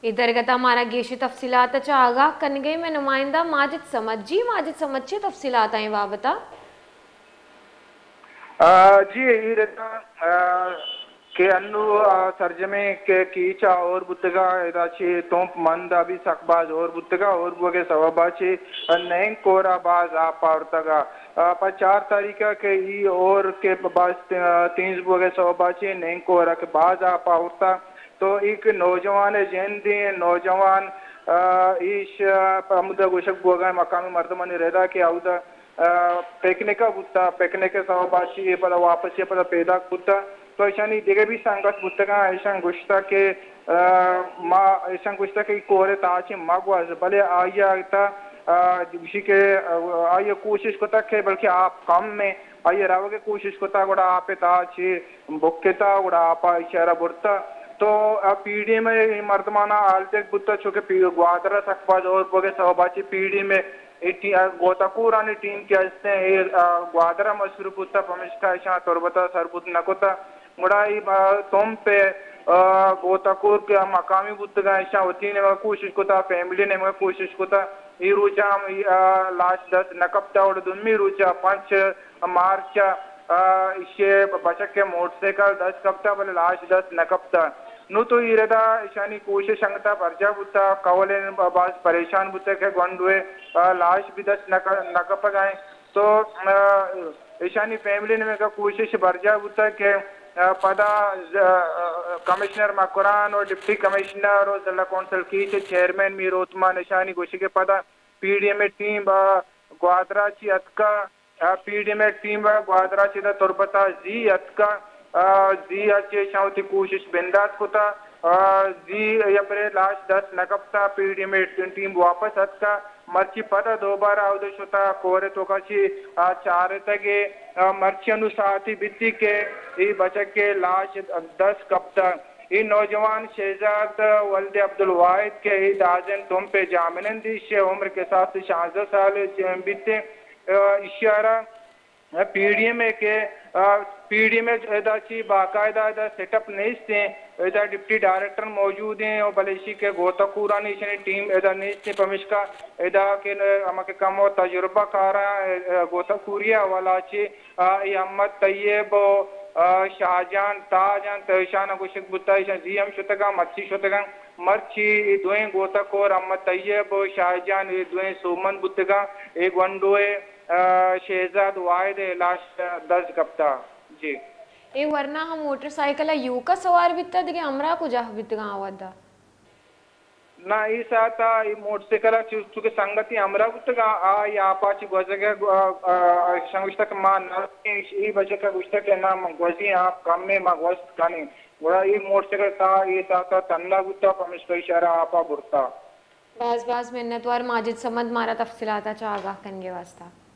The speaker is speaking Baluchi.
اے درگت ءَ مارا گیشیں تفصیلات ءَ چہ آگاہ کنگ ءَ ایں مئے نمائندہ ماجد صمد۔ جی ماجد صمد، چے تفصیلات ایں اے بابت ءَ؟ آ، جی، اے ردا، آ، کہ انو، آ، سرجمیں کہ کیچ ءَ ہور بوتگ ءَ، ادا چہ تمپ مند ءَ بھی سک باز ہور بوتگ ءَ، ہور بوگ ءِ سوب ءَ چہ نینگ کور ءَ باز آپ آورتگ ءَ۔ آ، پہ چار تاریخ ءَ کہ اے ہور کہ باز ت-، تیز بوگ ءِ سوب ءَ چہ نینگ کور ءَ کہ باز آپ آورتگ، تو اے کہ نوجوان جند ایں، نوجوان، آ، ایش، آ، پہ ہمودا گوشگ بوگ ءَ مقامی مردمانی ردا کہ اودا، آ، پکنک ءَ بوتا، پکنک ءِ سوب ءَ چہ اے پدا واپسی ءَ پدا پیداک بوتا۔ تو ایشانی دگہ بھی سنگت بوتگاں، ایشاں گوشتا کہ، آ، ما، ایشاں گوشتا کہ اے کور ءِ تہا چہ مہ گوز، بلے آئی ءَ تا، آ، گوشی کہ، آ، آئی ءَ کوشش کتا کہ بلکہ آپ کم ایں، آئی ءَ روگ ءِ کوشش کتا، گڑا آپ ءِ تہا چہ بکتا، گڑا آپ ءَ ایشی ءَ را برتا۔ تو آ پی ڈی ایم ءِ مردماناں حال دیگ بوتا، چونکہ پی-، گوادر ءَ سک باز ہور بوگ ءِ سوب ءَ چہ پی ڈی ایم ءِ اے ٹی-، آ، گوتہ کورانی ٹیم کہ ہستیں، اے، آ، گوادر ءَ مصروف بوتا، پمشکا ایشاں تربت ءَ سر بوت نہ کتا۔ گڑا اے، آ، تمپ ءِ، آ، گوتہ کور کہ مقامی بوتگاں، ایشاں وتی نیمگ ءَ کوشش کتا، فیملی نیمگ ءَ کوشش کتا۔ اے روچ ءَ ہم، آ، لاش دست نہ کپتا، اور دومی روچ ءَ پنچ مارچ ءَ، آ، ایشی ءِ بچک ءِ موٹر سائیکل دست کپتا، بلے لاش دست نہ کپتا۔ نوں تو اے ردا ایشانی کوشش انگتا برجاہ بوتا، کہول ءَ باز پریشان بوتا کہ گونڈو ءِ، آ، لاش بھی دست نہ ک-، نہ کپگا ایں۔ تو، آ، ایشانی فیملی نیمگ ءَ کوشش برجاہ بوتا کہ، آ، پدا ز-، آ، کمشنر مکران و ڈپٹی کمشنر و ضلع کونسل کیچ ءِ چیئرمین میر عثمان ایشانی گوشگ ءِ پدا پی ڈی ایم ءِ ٹیم، آ، گوادر ءَ چہ اتکا۔ آ، پی ڈی ایم ءِ ٹیم ءَ گوادر ءَ چہ ادا تربت ءَ زی اتکا، آ، زی ءَ چہ ایشاں وتی کوشش بندات کتا، آ، زی ءَ برے لاش دست نہ کپتا، پی ڈی ایم ءِ ٹیم واپس اتکا، مرچی پدا دوبارہ اود ءَ شتا کور ءِ توکا چہ، آ، چارتگ ءَ، آ، مرچی انوں ساعتی بیتی کہ اے بچک ءِ لاش دست کپتا۔ اے نوجوان شہزاد ولد عبدالواحد کہ اے دازن تمپ ءِ جاہمنند ایش ءِ عمر کساس شانزدہ سال بیت، آ، ایشی ءَ را پی ڈی ایم ءِ کہ، آ، پی ڈی ایم ءِ ادا چی باقاعدہ ادا سیٹ اپ نیست ایں، ادا ڈپٹی ڈائریکٹر موجود ایں، اور بلے ایشی کہ گوتہ کورانی ایشانی ٹیم ادا نیست ایں، پمشکا ادا کہ ہما کہ کم و تجربہ کاراں، آ، گوتہ کوری ءِ حوالہ چی، آ، اے احمد طیب و، آ، شاہجان تاج انت، ایشاں گوشگ بوتا، ایشاں زی ہم شتگاں، مرچی شتگاں، مرچی اے دوئیں گوتہ کور احمد طیب و شاہجان اے دوئیں سوبمند بوتگاں، اے گونڈو ءِ آ، شہزاد واحد ءِ لاش دز کپتا۔ جی۔ اے ورنا ہم موٹر سائیکل ءَ یوکا سوار بیتا، دگہ ہمراہ کجا بیتگاں آ وھدا؟ نہ، اے ساعت ءَ اے موٹر سائیکل ءَ چو-، چونکہ سنگتی ہمراہ بوتگاں، آ، اے آپ ءَ چہ گوزگ ءَ گو-، آ، آ، ایشاں گوشتا کہ ما نہ، اے بچک ءَ گوشتا کہ نہ، من گوزیں، آپ کم ایں، ما گوست کنیں۔ گڑا اے موٹر سائیکل تا اے ساعت ءَ تنگ بوتا، پمیشکا ایشی ءَ را آپ ءَ برتا۔ باز باز منتوار ماجد صمد مارا تفصیلات ءَ چہ آگاہ کنگ ءِ واسطہ۔